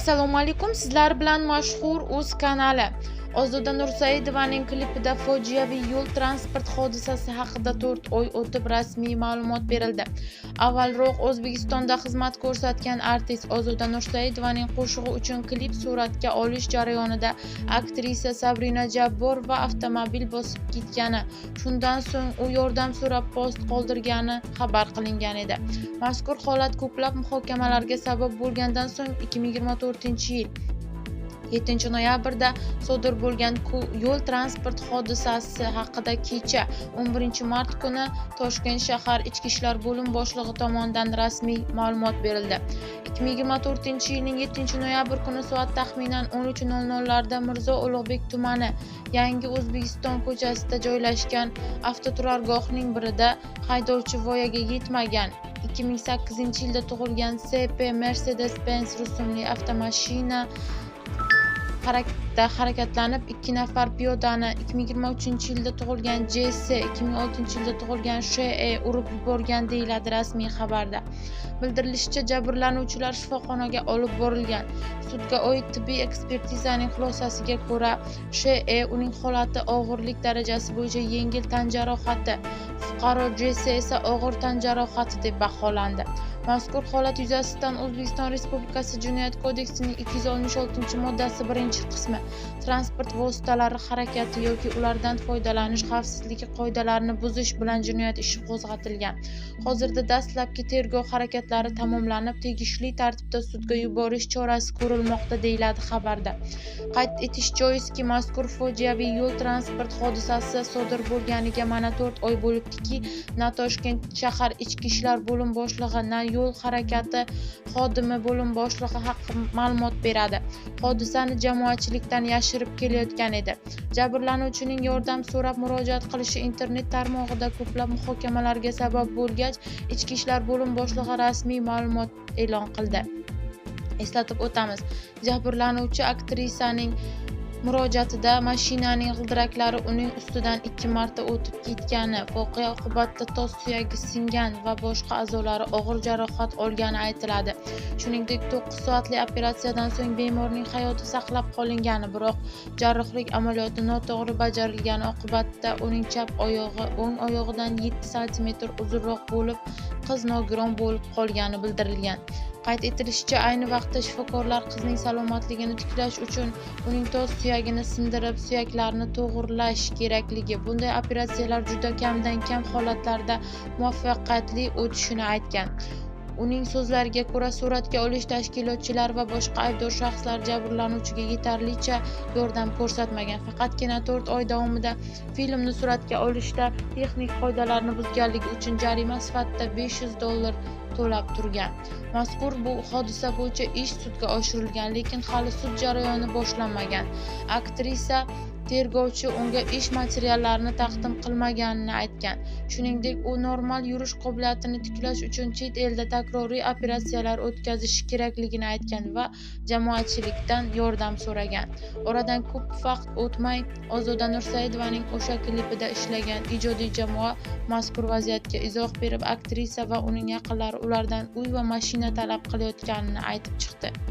Assalomu alaykum, sizlar bilan Mashhur Uz kanali. Ozoda Nursaidovaning klipida fojiaviy yo'l transport hodisasi haqida 4 oy o'tib rasmiy ma'lumot berildi. Avvalroq O'zbekistonda xizmat ko'rsatgan artist Ozoda Nursaidovaning qo'shig'i uchun klip suratga olish jarayonida aktrisa Sabrina Jabborova avtomobil bosib ketgani, shundan so'ng u yordam so'rab post qoldirgani xabar qilingan edi. Mazkur holat ko'plab muhokamalarga sabab bo'lgandan so'ng 2024-yil 7 noyabrda sodir bo'lgan yo'l transport hodisasi haqida kecha 11 mart kuni Toshkent shahar Ichki ishlar bo'lim boshlig'i tomonidan rasmiy ma'lumot berildi. 2024-yilning 7 noyabr kuni soat taxminan 13:00 larda Mirzo Ulug'bek tumani Yangi O'zbekiston ko'chasida joylashgan avtoturargohning birida haydovchi voyaga yetmagan 2008-yilda tug'ilgan SP Mercedes-Benz rusumli avtomashina harakatlanib 2 nafar piyodani 2023-yilda tug'ilgan JS, 2006-yilda tug'ilgan SHE urib yuborgan, deyiladi rasmiy xabarda. Bildirilishicha, jabrlanuvchilar shifoxonaga olib borilgan. Sudga oid tibbiy ekspertizaning xulosasiga ko'ra, SHE uning holati og'irlik darajasi bo'yicha yengil tan jarohati, fuqaro JS esa og'ir tan jarohati deb baholandi. Mazkur holat yuzasidan O'zbekiston Respublikasi Jinoyat kodeksining 266-moddasi 1-qismi transport vositalari harakati yoki ulardan foydalanish xavfsizligi qoidalarini buzish bilan jinoyat ishi qo'zg'atilgan. Hozirda dastlabki tergov harakatlari tamomlanib, tegishli tartibda sudga yuborish chorasi ko'rilmoqda, deyiladi xabarda. Qayd etish joizki, mazkur fojiaviy yo'l transport hodisasi sodir bo'lganiga mana 4 oy bo'libdiki, na Toshkent shahar Ichki ishlar bo'lim boshlig'i, na yo'l harakati xodimi bo'lim boshlig'i haqida ma'lumot beradi. Hodisani jamoatchilikdan yashirib kelayotgan edi. Jabrlanuvchining yordam so'rab murojaat qilishi internet tarmog'ida ko'plab muhokamalarga sabab bo'lgach, Ichki ishlar bo'lim boshlig'i rasmiy ma'lumot e'lon qildi. Eslatib o'tamiz, jabrlanuvchi aktrisaning murojaatida mashinaning g'ildiraklari uning ustidan 2 marta o'tib ketgani, voqea oqibatida tos suyagi singan va boshqa a'zolari og'ir jarohat olgani aytiladi. Shuningdek, 9 soatli operatsiyadan so'ng bemorning hayoti saqlab qolingani, biroq jarrohlik amaliyoti noto'g'ri bajarilgani oqibatida uning chap oyog'i o'ng oyog'idan 7 sm uzunroq bo'lib, qiz nogiron bo'lib qolgani bildirilgan. Qayd etilishicha, ayni vaqtda shifokorlar qizning salomatligini tiklash uchun uning tos suyagini sindirib, suyaklarni to'g'irlash kerakligi, bunday operatsiyalar juda kamdan-kam holatlarda muvaffaqiyatli o'tishini aytgan. Uning so'zlariga ko'ra, suratga olish tashkilotchilari va boshqa aybdor shaxslar jabrlanuvchiga yetarlicha yordam ko'rsatmagan. Faqatgina 4 oy davomida filmni suratga olishda texnik qoidalarni buzganligi uchun jarima sifatida $500 to'lab turgan. Mazkur bu hodisa bo'yicha ish sudga oshirilgan, lekin hali sud jarayoni boshlanmagan. Aktrisa tergovchi unga ish materiallarini taqdim qilmaganini aytgan. Shuningdek, u normal yurish qobiliyatini tiklash uchun chet elda takroriy operatsiyalar o'tkazishi kerakligini aytgan va jamoatchilikdan yordam so'ragan. Oradan ko'p vaqt o'tmay, Ozoda Nursaidovaning o'sha klipida ishlagan ijodiy jamoa mazkur vaziyatga izoh berib, aktrisa va uning yaqinlari ulardan uy va mashina talab qilayotganini aytib chiqdi.